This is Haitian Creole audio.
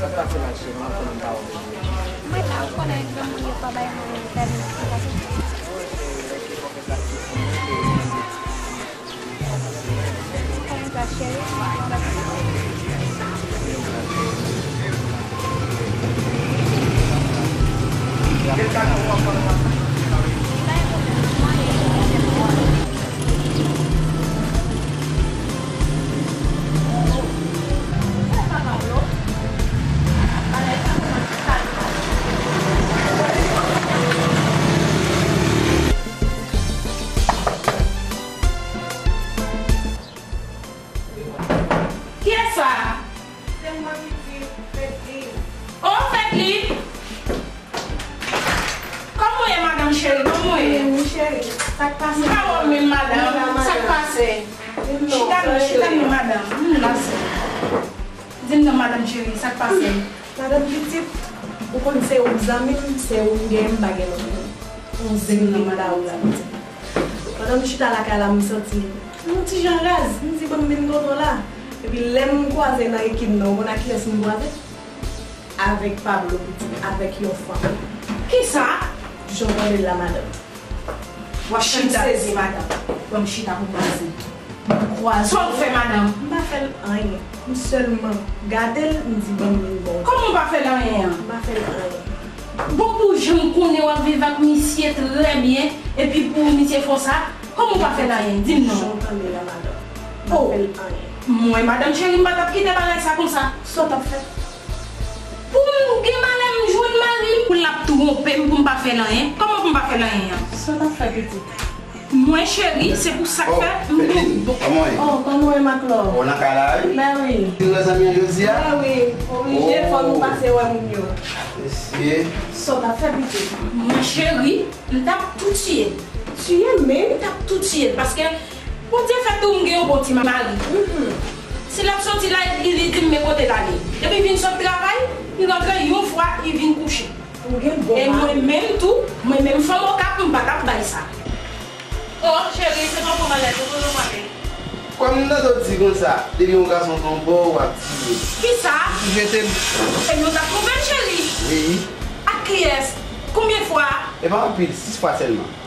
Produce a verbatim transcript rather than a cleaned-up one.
Sa k pase la, cheri? M ap tann pawòl ou. Mwen la, ou konnen granmoun yo pa bay mwen pèmi nan konvèsasyon. Kòman sa, cheri? Kiyès sa? Se mwen, pitit, Fedlin. Oh, Fedlin! Kòman w ye, madanm cheri? Kòman w ye? Wi, cheri. Sa k pase? M pa wè w menm, madanm. Sa k pase? Chita non, chita non, madanm. M la, sè. Di m non, madanm cheri, sa k pase? Madanm pitit, ou konn se ou k zanmi m, se ou m gen, m pa gen lòt moun. Yon zen ki pa ou la, pitit. Pandan m chita lakay la, m santi m yon ti jan raz. M di, "Ban m vin kote w la." Epi lè m kwaze nan ekip nan, ou konn ak kiyès m kwaze? Avèk Pablo, pitit, avèk yon fanm. Kisa? Jan w tande l la, madanm. W ap fè m sezi, madanm. Ban m chita pou m kwaze. Kwaze. Sa w fè, madanm? M pa fè l anyen. M sèlman gade l, m di, "Ban m vin ba w." Kòman w pa fè l anyen an? M pa fè l anyen. Bon, pou jan m konnen w ap viv ak misye trè byen, epi pou misye fè w sa, kòman w pa fè l anyen? Di m non. Jan w tande la, madanm. M pa fè l anyen. Mwen, madanm cheri, m pa t ap kite bagay sa konsa. Sa w t ap fè? Pou m gen malè m jwenn mari m, pou l ap twonpe m, pou m pa fè l anyen. Kòman pou m pa fè l anyen an? Sa w t ap fè, pitit? Mwen, cheri, se pou sa k fè m gon bon. Kòman w ye? Oh, kòman w ye, Maklò? Ou nan kay la, wi? Mè wi. Ou wè zanmi an jodi a? Mè wi. Oblije, fò nou pase wè moun yo. Mesye. Sa w t ap fè, pitit? Mwen, cheri, m t ap tou tiye l. Tiye l menm? M t ap tou tiye l, paske Bondye fè tou m gen yon bon ti mari. Si l ap soti la, li, li di m men kote l ale. Depi vin sot travay, li rantre yon fwa, li vin kouche. Ou gen bon mari. E mwen menm tou, mwen menm fanm Okap, m pa t ap bay sa. Oh, cheri, se tonton Malèt, tonton Malèt. Kòm m tande w di konsa, depi yon gason tonbe w, w ap tiye l. Kisa? Ou jete m. E nou t ap twonpe m, cheri. Wi. Ak kiyès? Konbyen fwa? E pa anpil, sis fwa sèlman.